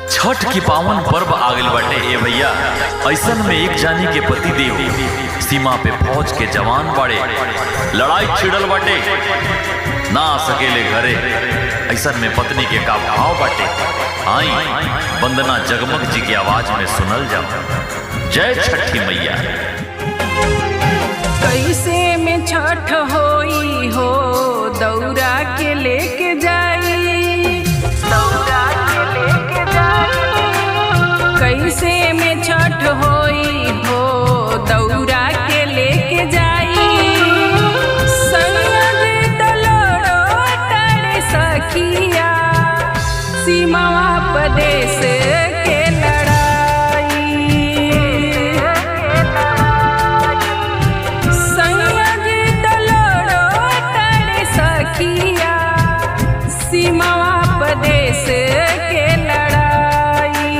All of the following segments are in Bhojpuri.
छठ के पावन पर्व आ गइल बाटे। ए भैया, ऐसन में एक जानी के पति देव सीमा पे फौज के जवान बाड़े, लड़ाई छिड़ल बाटे, ना आ सकेले घरे। ऐसन में पत्नी के का भाव बाटे, आई वंदना जगमग जी की आवाज में सुनल जाओ। जय छठी मैया। कैसे में छठ होई हो, दौरा के लेके जाई, दौरा के लेके जाई। कैसे में छठ होई हो, दौरा के लेके जाई। संग तलोड़ो तड़े सखिया, सीमावा प्रदेश के लड़ाई। संग तलोड़ो तड़े सखिया, सीमावा प्रदेश के लड़ाई।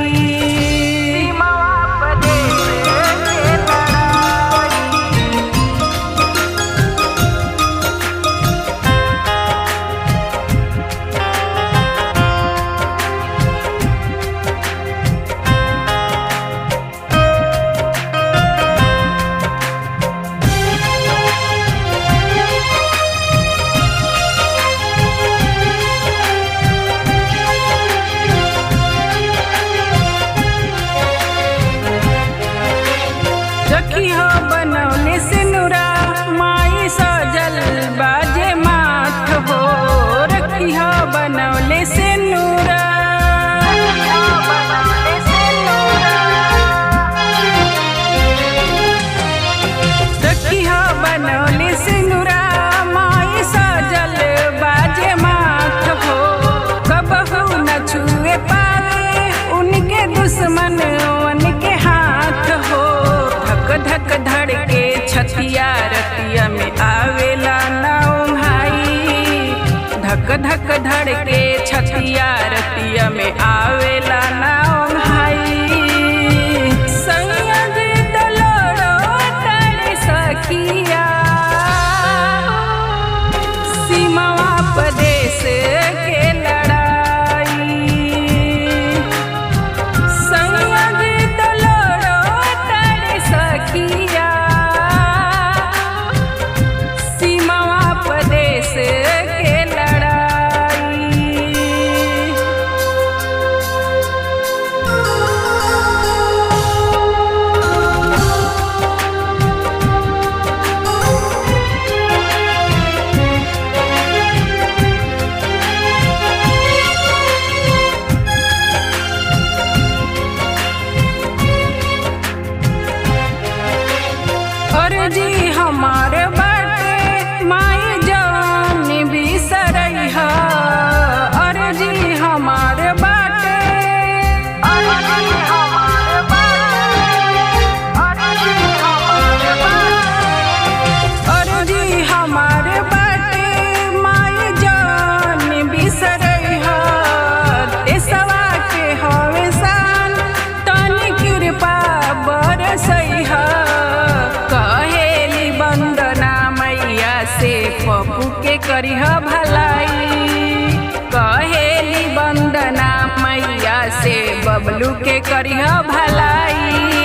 सीमावा प्रदेश के लड़ाई। रखी हो बनौले सिनुरा, माई सजल बाजे माथ हो। रखी हो बनौले सिनुरा, रखी हो बनौले सिनुरा, माई सजल बाजे माथ हो। कबहू न छुए पावे उनके दुश्मन उनके हाथ हो। धक धक धड़के छतिया रतिया में आवेला नाउ भाई। धक धक धड़के छतिया रतिया में आवेला नाउ भाई। संग तलोड़ो तड़े सखिया, सीमावा प्रदेश के लड़ाई। संग तलोड़ो तड़े सखिया, सीमावा प्रदेश के लड़ाई। अर्जी हमार बाटे माई जान बिसरैहा। अर्जी हमार बाटे, अर्जी हमार बाटे, अर्जी हमार बाटे, अर्जी हमार बाटे माई जान बिसरैहा। देशवा के हवे शान, तनी कृपा बरसैहा। कहेली वंदना मैया से पप्पू के करिह भलाई। कहेली वंदना मैया से बबलू के करिह भलाई।